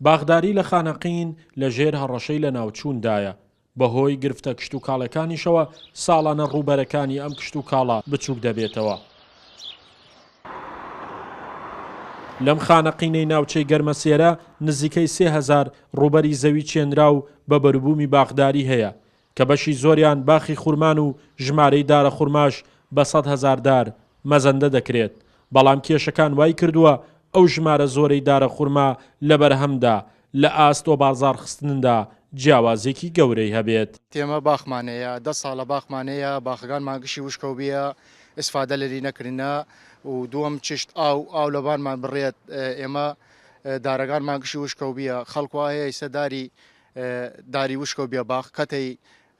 باخداری لە خانەقین لە ژێر هەڕەشەی لەناوچووندایە، بەهۆی گرفتە کشتوکاڵەکانیشەوە ساڵانە ڕووبەرەکانی ئەم کشتوکاڵە بچووک دەبێتەوە. لەم خانەقینەی ناوچەی گەرمەسێرە نزیکەی 3000 ڕووبەری زەوی چێنراو بە بەروبوومی باخداری هەیە کە بەشی زۆریان باخی خورمان و ژمارەی دارەخورماش بە 100,000 دار مەزەندە دەکرێت، بەڵام کێشەکان وای کردووە ئەو ژمارە زۆرەی دارەخورما لە بەرهەمدا لە ئاست وەبازاڕخستندا جیاوازیەکی گەورەی هەبێت. ئێمە باخمان هەیە دە ساڵە باخمان هەیە باخەکانمان گشی وشکەو بیە ئیسفادە لەلی نەکردنە و دووەم چشت ئاو ئاو لەبانمان بڕێت ئێمە دارەکانمان گشی وشکەو بیە خەڵک وا هەیە ئیسە داری داری وشکەو بیە باخ کەتەی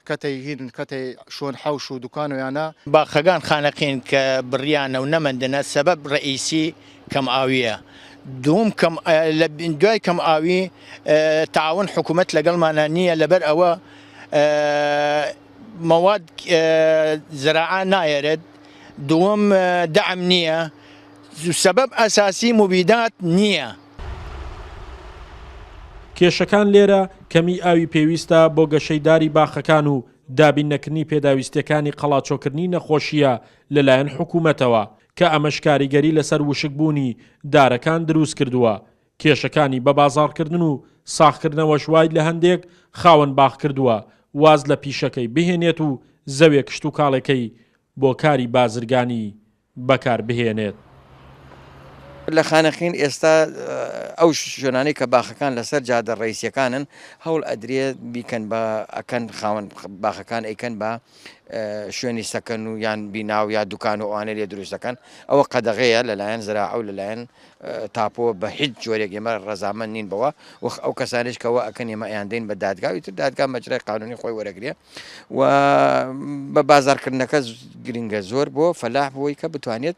کەتەی هین کەتەی شۆن حەوش و دوکان و یانە. باخەگان خانەقین کە بڕیانە و نەمەندنە سەبەب ڕەئیسی کەم ئاویە دووم کەم لە دوای کەم ئاوی تەعاون حکوومەت لەگەڵمانە نییە لەبەر ئەوە مەواد زراعە نایەرێت دووەم دەعم نییە سەبەب ئەساسی موبیدات نییە. کێشەکان لێرە کەمیی ئاوی پێویستە بۆ گەشەی داری باخەکان و دابین نەکردنی پێداویستییەکانی قەڵاچۆکردنی نەخۆشییە لەلایەن حکوومەتەوە، کە ئەمەش کاریگەری لەسەر وشکبوونی دارەکان دروستکردووە، کێشەکانی بەبازاڕکردن و ساغکردنەوەش وای لە هەندێک خاوەن باخ کردووە واز لە پیشەکەی بهێنێت و زەویە کشتوکاڵێکەی بۆ کاری بازرگانی بەکار بهێنێت. لە خانەقین ئێستا ئەو شوێنانەی کە باخەکان لەسەر جادە ڕئیسیەکانن هەوڵ ئەدرێت بیکەن بە ئەکەن خاوەن باخەکان ئەیکەن بە شوێنی سەکەن و یان بینا و یا دوکان و ئەوانە لێ دروست دەکەن ئەوە قەدەغەیە لەلایەن زراعە و لەلایەن تاپۆ بە هیچ جۆرێک ئێمە ڕەزامەند نین بەوە وەخ ئەو کەسانیش کەەوە ئەکەن ئێمە ئەیاندەین بە دادگا و ئیتر دادگا مەجرای قانونی خۆی وەرەگرێ و بە بازارکردنەکە گرنگە زۆر بۆ فەلاح بۆی کە بتوانێت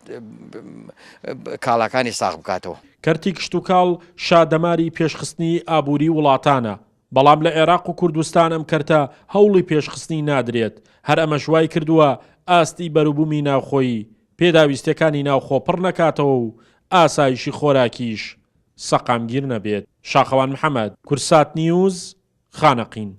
کاڵاکانی ساغ بکاتەوە. کەرتی کشتوکاڵ شادەماری پێشخستنی ئابووری وڵاتانە، بەڵام لە عێراق و کوردستان ئەم کەرتە هەوڵی پێشخستنی نادرێت، هەر ئەمەش وایکردووە ئاستی بەروبوومی ناوخۆیی پێداویستیەکانی ناوخۆ پڕ نەکاتەوە و ئاسایشی خۆراکیش سەقامگیر نەبێت. شاخەوان محەمەد، کورسات نیوز، خانەقین.